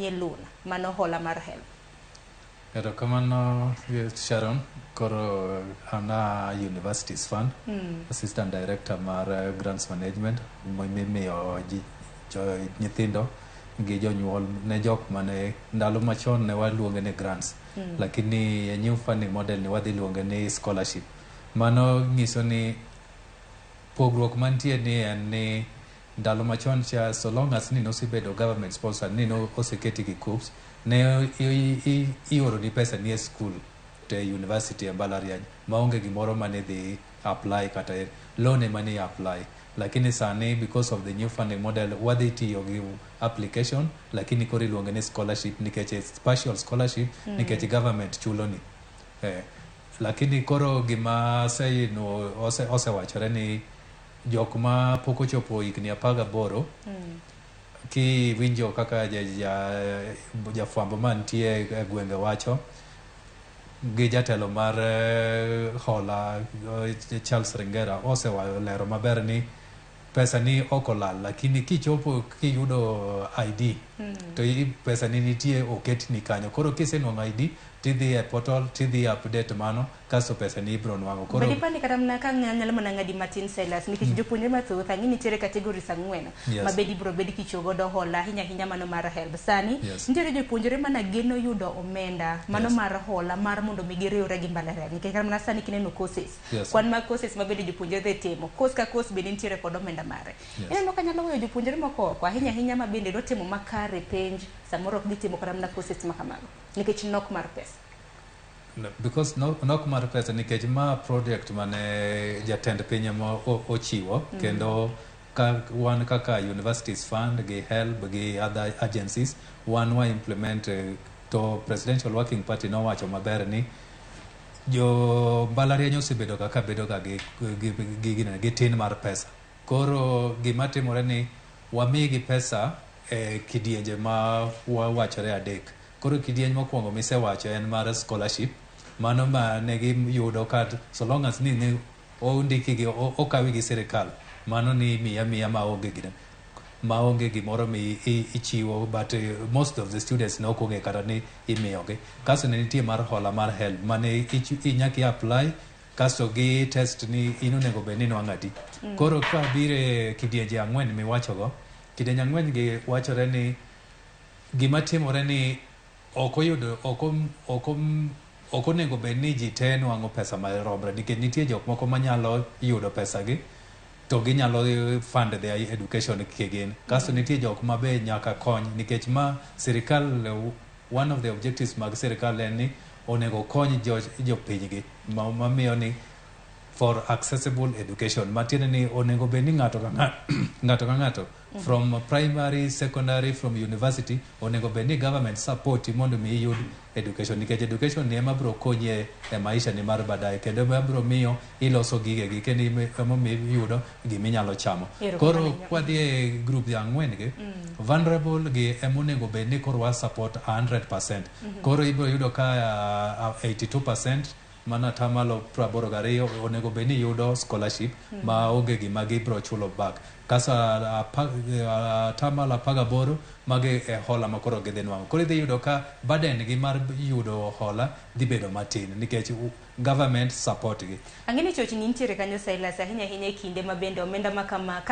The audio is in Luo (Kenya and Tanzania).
konyi e loan mano hola mar HELB? Erokamano, Sharon. Koro an a Universities Fund, Assistant Director mar Grants Management, mimiyo ji jo nyithindo gi jonyuol ne jok mane ndalo machon ne waluonge ni grants, lakini e new funding model ni wadhi luonge ni scholarship. Mano nyiso ni pogruok mantie ni en ni ndalo machon cha, so long as ni nosebedo government sponsor, ni no oseketi gi KUCCPS, ne ioroni pesa ni e school to e university e mbalariany maonge gimoro mane dhi apply, kata loan ema ni apply. Lakini sani, because of the new funding model, wadhi tiyo gi application, lakini koro iluonge ni scholarship nikech it's partial scholarship, nikech government chuloni. Lakini koro gima oseyino osewachore ni jok ma pok ochopo higni 18, kiwinjo kaka jafwambo mantie e gwenge wacho gi jatelo mar hola, Charles Ringera, osewalero maber ni pesa ni ok olal, lakini kichopo kiyudo ID to pesa ni nitie oketni kanyo. Koro kisenwang'o ID, tidhi e portal, tidhi update mano, kasto pesa ni ibro nwang'o. Koro Bed ipani kata mana ka nyalo mana ng'adi matin, Silas, nikech jopuonjre mathoth ang'e nitiere categories ang'wen ma bed ibro bed kichiwo godo hola, ahinya ahinya mano mar HELB. Sani nitiere jopuonjre mana geno yudo omenda mano mar hola mar mondo mi giriwre gi mbalariany, nikech kata mana sani kineno courses, kwan mag courses ma bende jopuonjre dhi timo, course ka course bende nitiere kod omenda mare. Ineno ka nyalo weyo jopuonjre moko oko, ahinya ahinya ma bende dwa timo makare penj, samoro ok dhi timo kata mana courses ma kamago nikech nok mar pesa. No, because no, nok mar pesa, nikech ma project mane jatend piny ema ochiwo, kendo ka wan kaka Universities Fund gi HELB gi other agencies wan wa implement, to Presidential Working Party nowacho maber ni jo mbalariany osebedo kaka bedo ga gi tin mar pesa. Koro gima timore ni wamigi pesa e kidienje ma wawachore adek. Koro kidieny mokwongo misewacho en mar scholarship, mano ma ne giyudo ka so long as ni ondiki gi okawi gi sirikal, mano ni miya miya maonge gine maonge gimoro mi ichiwo, but most of the students ne ok ong'e kata ni imiyogi. Kasto ne nitie mar hola mar HELB mane nyaka i apply, kasto gi test ni in onego bed ni nwang'o adi. Koro ka biro e kidienje ang'wen miwachogo, kidienje ang'wen gi wachore ni gima timore ni ok oyudo ok onego bed ni ji te nwang'o pesa maromre, nikech nitie jok moko manyalo yudo pesa gi to ginyalo fund their education kigin. Kasto nitie jok ma be nyaka kony, nikech ma sirikal, one of the objectives mag sirikal en ni onego kony jopinygi mamiyo ni for accessible education, matiende ni onego bed ni ng'ato ka ng'ato ka ng'ato from primary, secondary, from university, onego bed ni government support mondo mi iyud education, nikech education ni ema biro konyi e maisha ni mar baadaye, kendo ema biro miyo iloso gigegi, kendo emomiyo iyudo giminyalo chamo. Erokamano. Koro Ahinya. kwadhi e group ya ang'wen gi, vulnerable gi ema onego bed ni koro wa support 100%. Koro ibiro yudo ka 82%, mana 82% onego bed ni yudo scholarship ma onge gima gibiro chulo back. Kasto 18% magi e hola ma koro gidhi nwang'o. Koro idhi yudo ka burden gi mar yudo hola dhi bedo matin nikech government support gi. Ang'e ni chochni nitiere kanyo, Silas, ahinya ahinya e kinde ma bende omenda ma kama.